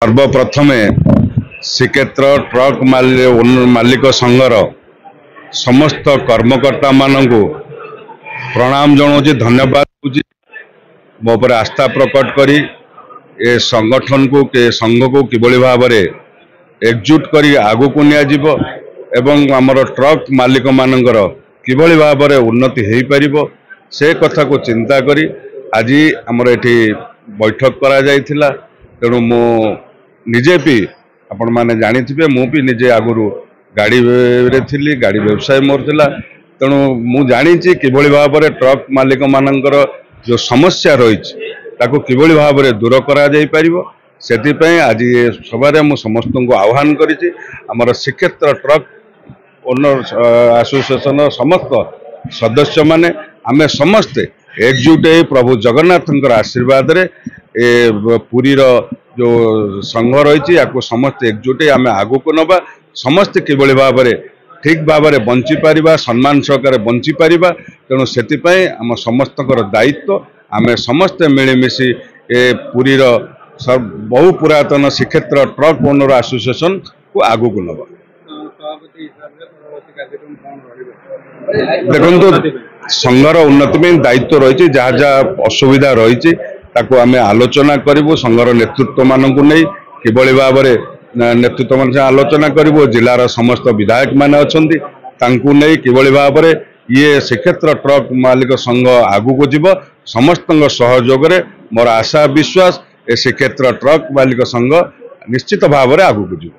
ସର୍ବପ୍ରଥମେ ଶ୍ରୀକ୍ଷେତ୍ର ଟ୍ରକ୍ ମାଲିକ ସଂଘର ସମସ୍ତ କର୍ମକର୍ତ୍ତାମାନଙ୍କୁ ପ୍ରଣାମ ଜଣାଉଛି, ଧନ୍ୟବାଦ ଦେଉଛି। ମୋ ଉପରେ ଆସ୍ଥା ପ୍ରକଟ କରି ଏ ସଂଗଠନକୁ, ଏ ସଂଘକୁ କିଭଳି ଭାବରେ ଏକଜୁଟ କରି ଆଗକୁ ନିଆଯିବ ଏବଂ ଆମର ଟ୍ରକ୍ ମାଲିକମାନଙ୍କର କିଭଳି ଭାବରେ ଉନ୍ନତି ହୋଇପାରିବ, ସେ କଥାକୁ ଚିନ୍ତା କରି ଆଜି ଆମର ଏଠି ବୈଠକ କରାଯାଇଥିଲା। ତେଣୁ ମୁଁ ନିଜେ ବି, ଆପଣମାନେ ଜାଣିଥିବେ, ମୁଁ ବି ନିଜେ ଆଗରୁ ଗାଡ଼ିରେ ଥିଲି, ଗାଡ଼ି ବ୍ୟବସାୟ ମୋର ଥିଲା। ତେଣୁ ମୁଁ ଜାଣିଛି କିଭଳି ଭାବରେ ଟ୍ରକ୍ ମାଲିକମାନଙ୍କର ଯେଉଁ ସମସ୍ୟା ରହିଛି ତାକୁ କିଭଳି ଭାବରେ ଦୂର କରାଯାଇପାରିବ। ସେଥିପାଇଁ ଆଜି ଏ ସଭାରେ ମୁଁ ସମସ୍ତଙ୍କୁ ଆହ୍ୱାନ କରିଛି। ଆମର ଶ୍ରୀକ୍ଷେତ୍ର ଟ୍ରକ୍ ଓନର ଆସୋସିଏସନର ସମସ୍ତ ସଦସ୍ୟମାନେ, ଆମେ ସମସ୍ତେ ଏକଜୁଟ ହେଇ ପ୍ରଭୁ ଜଗନ୍ନାଥଙ୍କର ଆଶୀର୍ବାଦରେ ଏ ପୁରୀର ଯେଉଁ ସଂଘ ରହିଛି ୟାକୁ ସମସ୍ତେ ଏକଜୁଟ ହେଇ ଆମେ ଆଗକୁ ନେବା। ସମସ୍ତେ କିଭଳି ଭାବରେ ଠିକ୍ ଭାବରେ ବଞ୍ଚିପାରିବା, ସମ୍ମାନ ସହକାରେ ବଞ୍ଚିପାରିବା, ତେଣୁ ସେଥିପାଇଁ ଆମ ସମସ୍ତଙ୍କର ଦାୟିତ୍ୱ। ଆମେ ସମସ୍ତେ ମିଳିମିଶି ଏ ପୁରୀର ବହୁ ପୁରାତନ ଶ୍ରୀକ୍ଷେତ୍ର ଟ୍ରକ୍ ଓନର ଆସୋସିଏସନକୁ ଆଗକୁ ନେବା। ଦେଖନ୍ତୁ, ସଂଘର ଉନ୍ନତି ପାଇଁ ଦାୟିତ୍ୱ ରହିଛି। ଯାହା ଯାହା ଅସୁବିଧା ରହିଛି ତାକୁ ଆମେ ଆଲୋଚନା କରିବୁ ସଂଘର ନେତୃତ୍ୱମାନଙ୍କୁ ନେଇ। କିଭଳି ଭାବରେ ନେତୃତ୍ୱ ସାଙ୍ଗେ ଆଲୋଚନା କରିବୁ, ଜିଲ୍ଲାର ସମସ୍ତ ବିଧାୟକମାନେ ଅଛନ୍ତି, ତାଙ୍କୁ ନେଇ କିଭଳି ଭାବରେ ଇଏ ଶ୍ରୀକ୍ଷେତ୍ର ଟ୍ରକ୍ ମାଲିକ ସଂଘ ଆଗକୁ ଯିବ। ସମସ୍ତଙ୍କ ସହଯୋଗରେ ମୋର ଆଶା ବିଶ୍ୱାସ, ଏ ଶ୍ରୀକ୍ଷେତ୍ର ଟ୍ରକ୍ ମାଲିକ ସଂଘ ନିଶ୍ଚିତ ଭାବରେ ଆଗକୁ ଯିବ।